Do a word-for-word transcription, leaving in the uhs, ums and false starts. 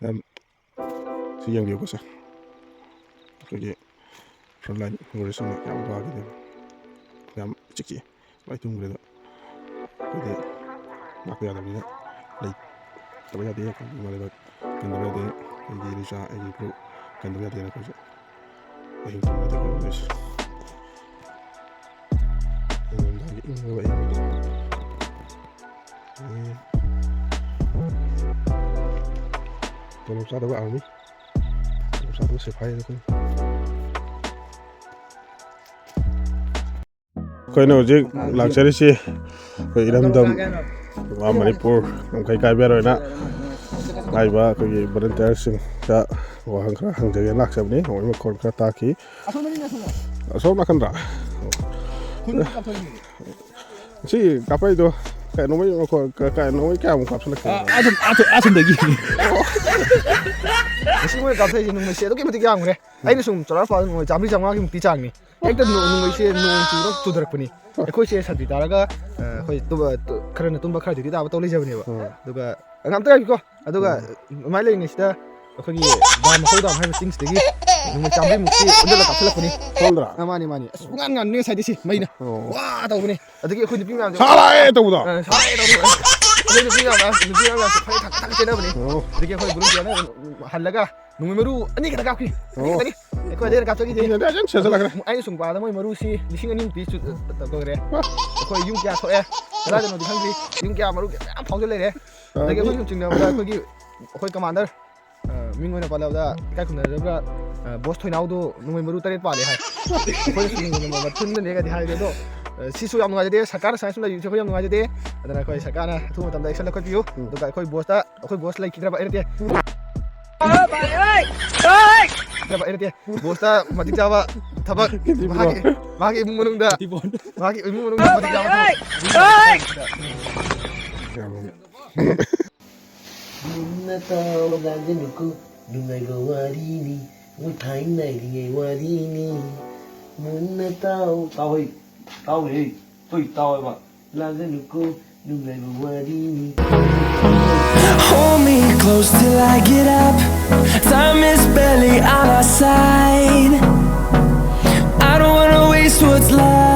ꯌꯥꯝ ꯁꯤ ꯌꯦꯡꯕꯤꯌꯨꯀꯣ ꯁꯦ, ꯑꯩꯈꯣꯏꯒꯤ front line warriorꯁꯤꯡꯅ ꯌꯥꯝ ꯋꯥꯈꯤꯗꯦꯕ, ꯌꯥꯝ ꯏꯆꯤꯛ ꯆꯤꯛꯑꯦ, ꯂꯣꯏ ꯇꯨꯝꯈ꯭ꯔꯦ꯫ ꯑꯗꯣ ꯑꯩꯈꯣꯏꯗꯤ ꯂꯥꯛꯄ ꯌꯥꯗꯕꯅꯤꯅ ꯂꯩꯇꯕ ꯌꯥꯗꯦ, ꯀꯟꯗꯕ ꯌꯥꯗꯦ, ꯑꯩꯒꯤ ꯏꯆꯥ ꯑꯩꯒꯤ ꯏꯄꯨ ꯀꯟꯗꯕ ꯌꯥꯗꯦꯅ ꯑꯩꯈꯣꯏꯁꯨ ꯑꯍꯤꯡ ꯇꯨꯝꯗꯕꯤ ꯂꯩꯁꯤ꯫ ꯅꯤꯡꯊꯝꯊꯥꯒꯤ ꯏꯪꯂꯕ ꯑꯍꯤꯡꯗꯤ꯫ ꯎꯝ꯫ ꯇꯣꯂꯣꯞ ꯆꯥꯗꯕ army, ꯇꯣꯂꯣꯞ ꯆꯥꯗꯕ ꯁꯤꯐꯥꯏ ꯑꯩꯈꯣꯏ꯫ ꯑꯩꯈꯣꯏꯅ ꯍꯧꯖꯤꯛ ꯂꯥꯛꯆꯔꯤꯁꯤ ꯑꯩꯈꯣꯏ ꯏꯔꯝꯗꯝ ꯃꯅꯤꯄꯨꯔ ꯋꯥꯡꯈꯩ ꯀꯥꯏꯕ ꯌꯥꯔꯣꯏꯅ ꯍꯥꯏꯔꯤꯕ ꯑꯩꯈꯣꯏꯒꯤ volunteerꯁꯤꯡꯗ ꯋꯥꯍꯪ ꯈꯔ ꯍꯪꯖꯒꯦꯅ ꯂꯥꯛꯆꯕꯅꯤ꯫ ꯃꯣꯏ ꯃꯈꯣꯟ ꯈꯔ ꯇꯥꯈꯤ꯫ ꯑꯁꯣꯝꯅꯤꯅꯦ, ꯑꯁꯣꯝꯅ꯫ ꯑꯁꯣꯝ ꯅꯥꯀꯟꯗ? ꯈꯨꯟꯗ ꯀꯥꯞꯊꯣꯛꯏꯅꯦ꯫ ꯁꯤ ꯀꯥꯞꯄꯩꯗꯣ ꯀꯩꯅꯣꯃꯩ ꯃꯈꯣꯟ, ꯀ-, ꯀꯩꯅꯣꯃꯩ ꯀꯌꯥꯃꯨꯛ ꯀꯥꯞꯁꯤꯜꯂꯛꯀꯦ? ꯑ, ꯑꯁꯣꯝ, ꯑꯁꯣꯝ, ꯑꯁꯣꯝꯗꯒꯤ꯫ ꯉꯁꯤ ꯃꯣꯏ ꯀꯥꯞꯊꯣꯛꯏꯁꯦ ꯅꯣꯡꯃꯩꯁꯦ ꯑꯗꯨꯛꯀꯤ ꯃꯇꯤꯛ ꯌꯥꯝꯈ꯭ꯔꯦ꯫ ꯑꯩꯅ ꯁꯨꯝ ꯆꯥꯎꯔꯥꯛꯄ ꯅꯣꯡꯃꯩ ꯆꯥꯝꯃꯔꯤ ꯆꯥꯝꯃꯉꯥꯒꯤ ꯃꯨꯛꯇꯤ ꯆꯥꯡꯅꯤ꯫ ꯍꯦꯛꯇ ꯅꯣ-, ꯅꯣꯡꯃꯩꯁꯦ ꯅꯣꯡ ꯆꯨꯔ ꯆꯨꯊꯔꯛꯄꯅꯤ꯫ ꯑꯩꯈꯣꯏꯁꯦ ꯁꯟꯇ꯭ꯔꯤ ꯇꯥꯔꯒ, ꯑ, ꯑꯩꯈꯣꯏ ꯇꯨꯝꯕ, ꯇꯨ-, ꯈꯔꯅ ꯇꯨꯝꯕ, ꯈꯔ duty ꯇꯥꯕ ꯇꯧ ꯂꯩꯖꯕꯅꯦꯕ꯫ ꯎꯝ꯫ ꯑꯗꯨꯒ ꯑꯉꯥꯡ ꯑꯝꯇ ꯉꯥꯏꯕꯤꯀꯣ꯫ ꯑꯗꯨꯒ ꯎꯝ꯫ ꯑꯗꯨꯃꯥꯏꯅ ꯂꯩꯔꯤꯉꯩꯁꯤꯗ ꯑꯩꯈꯣꯏꯒꯤ ꯗꯥꯝ ꯃꯈꯧ ꯗꯥꯝ ꯍꯥꯏꯕ ꯆꯤꯡꯁꯤꯗꯒꯤ ꯅꯣꯡꯃꯩ ꯆꯥꯝꯃꯔꯤꯃꯨꯛꯇꯤ ꯑꯣꯟꯁꯤꯜꯂ ꯀꯥꯞꯁꯤꯜꯂꯛꯄꯅꯤ꯫ ꯁꯣꯝꯗꯔꯥ? ꯑ, ꯃꯥꯅꯤ, ꯃꯥꯅꯤ꯫ ꯑꯁ, ꯄꯨꯡꯉꯥꯟ ꯉꯥꯟꯕꯅꯦ ꯉꯁꯥꯏꯗꯤ ꯁꯤ ꯃꯩꯅ꯫ ꯑꯣ꯫ ꯋꯥ ꯇꯧꯕꯅꯦ꯫ ꯑꯗꯒꯤ ꯑꯩꯈꯣꯏ ꯅꯨꯄꯤ ꯃꯌꯥꯝꯁꯦ ꯁꯥ ꯂꯥꯛꯑꯦ ꯇꯧꯕꯗꯣ? ꯑ, ꯁꯥ ꯂꯥꯛꯑꯦ ꯇꯧꯕꯗꯣ꯫ ꯑꯩꯈꯣꯏ ꯅꯨꯄꯤ ꯃꯌꯥꯝ, ꯅꯨꯄꯤ ꯃꯌꯥꯝꯁꯦ ꯐꯅꯦꯛ ꯊꯥꯛ ꯊꯥꯛ ꯆꯦꯟꯅꯕꯅꯦ꯫ ꯑꯣ꯫ ꯑꯗꯒꯤ ꯑꯩꯈꯣꯏ volunteerꯅ ꯍꯜꯂꯒ ꯅꯣꯡꯃꯩ ꯃꯔꯨ ꯑꯅꯤ ꯈꯛꯇ ꯀꯥꯞꯈꯤ꯫ ꯑꯅꯤ ꯑꯣ꯫ ꯈꯛꯇꯅꯤ꯫ ꯑꯩꯈꯣꯏ ꯑꯗꯩ ꯍꯦꯟꯅ ꯀꯥꯞꯊꯣꯛꯈꯤꯗꯦ꯫ ꯅꯨꯄꯤꯅꯗꯤ ꯐꯖꯅ ꯁꯦꯠꯆꯜꯂꯛꯈ꯭ꯔꯦ꯫ ꯑꯩꯅ ꯁꯨꯝ ꯄꯥꯕꯗ ꯃꯣꯏ ꯃꯔꯨꯁꯤ ꯂꯤꯁꯤꯡ ꯑꯅꯤꯃꯨꯛꯇꯤ ꯆꯨ-, ꯇꯧꯈ꯭ꯔꯦ꯫ ꯋꯥ꯫ ꯑꯩꯈꯣꯏ ꯌꯨꯝ ꯀꯌꯥ ꯁꯣꯛꯑꯦ? ꯀꯗꯥꯏꯗꯅꯣꯗꯤ ꯈꯪꯗ꯭ꯔꯤ꯫ ꯌꯨꯝ ꯀꯌꯥ ꯃꯔꯨ ꯀꯌꯥ ꯃꯌꯥꯝ ꯐꯥꯎꯖꯜ ꯂꯩꯔꯦ꯫ ꯑꯗꯒꯤ ꯑꯗꯒꯤ ꯑꯩꯈꯣꯏ ꯁꯨꯝ ꯆꯤꯡꯅꯕꯗ ꯑꯩꯈꯣꯏꯒꯤ, ꯑꯩꯈꯣꯏ commander, ꯑ, ꯃꯤꯡ ꯑꯣꯏꯅ ꯄꯜꯂꯕꯗ ꯏꯀꯥꯏ ꯈꯨꯝꯅꯖꯕ, ꯑ, boss ꯊꯣꯏꯅꯥꯎꯗꯣ ꯅꯣꯡꯃꯩ ꯃꯔꯨ ꯇꯔꯦꯠ ꯄꯥꯜꯂꯦ ꯍꯥꯏ꯫ ꯑꯩꯈꯣꯏꯅ ꯁꯨꯝ ꯌꯦꯡꯕꯗ ꯃꯊꯨꯟꯗꯅꯦꯒꯗꯤ ꯍꯥꯏꯔꯦ꯫ ꯑꯗꯣ, ꯑ, ꯁꯤꯁꯨ ꯌꯥꯝ ꯅꯨꯡꯉꯥꯏꯖꯗꯦ꯫ ꯁꯔꯀꯥꯔꯅ ꯁꯨꯃꯥꯏꯅ ꯁꯨꯝ ꯂꯩꯕꯁꯦ ꯑꯩꯈꯣꯏ ꯌꯥꯝ ꯅꯨꯡꯉꯥꯏꯖꯗꯦ꯫ ꯑꯗꯨꯅ ꯑꯩꯈꯣꯏ ꯁꯔꯀꯥꯔꯅ ꯑꯊꯨꯕ ꯃꯇꯝꯗ action ꯂꯧꯈꯠꯄꯤꯌꯨ꯫ ꯎꯝ꯫ ꯑꯗꯨꯒ ꯑꯩꯈꯣꯏ bossꯇ, ꯑꯩꯈꯣꯏ boss ꯂꯩꯈꯤꯗ꯭ꯔꯕ ꯑꯩ ꯅꯠꯇꯦ꯫ ꯅꯠꯇ꯭ꯔꯕ ꯑꯩ ꯅꯠꯇꯦ꯫ Bossꯇ ꯃꯇꯤꯛ ꯆꯥꯕ ꯊꯕꯛ, ꯃꯍꯥꯛꯀꯤ, ꯃꯍꯥꯛꯀꯤ ꯏꯃꯨꯡ ꯃꯅꯨꯡꯗ, ꯃꯍꯥꯛꯀꯤ ꯏꯃꯨꯡ ꯃꯅꯨꯡꯗ ꯃꯇꯤꯛ ꯆꯥꯕ ꯊꯕꯛ꯫ ꯌꯥꯝ ꯃꯨꯟꯅ ꯇꯥꯎ ꯂꯥꯡꯒꯅꯨꯀꯣ, ꯅꯨꯡꯉꯥꯏꯕ ꯋꯥꯔꯤꯅꯤ, ꯃꯣꯏ ꯊꯥꯏꯅꯉꯩꯒꯤ ꯋꯥꯔꯤꯅꯤ꯫ ꯃꯨꯟꯅ ꯇꯥꯎ꯫ ꯇꯥꯎꯍꯦ, ꯇꯥꯎꯍꯦ, ꯇꯨꯏ ꯇꯥꯎꯍꯦꯕ꯫ ꯂꯥꯡꯒꯅꯨꯀꯣ, ꯅꯨꯡꯉꯥꯏꯕ ꯋꯥꯔꯤꯅꯤ꯫ Hold me close till I get up. Time is barely on our side. I don't wanna waste what's left.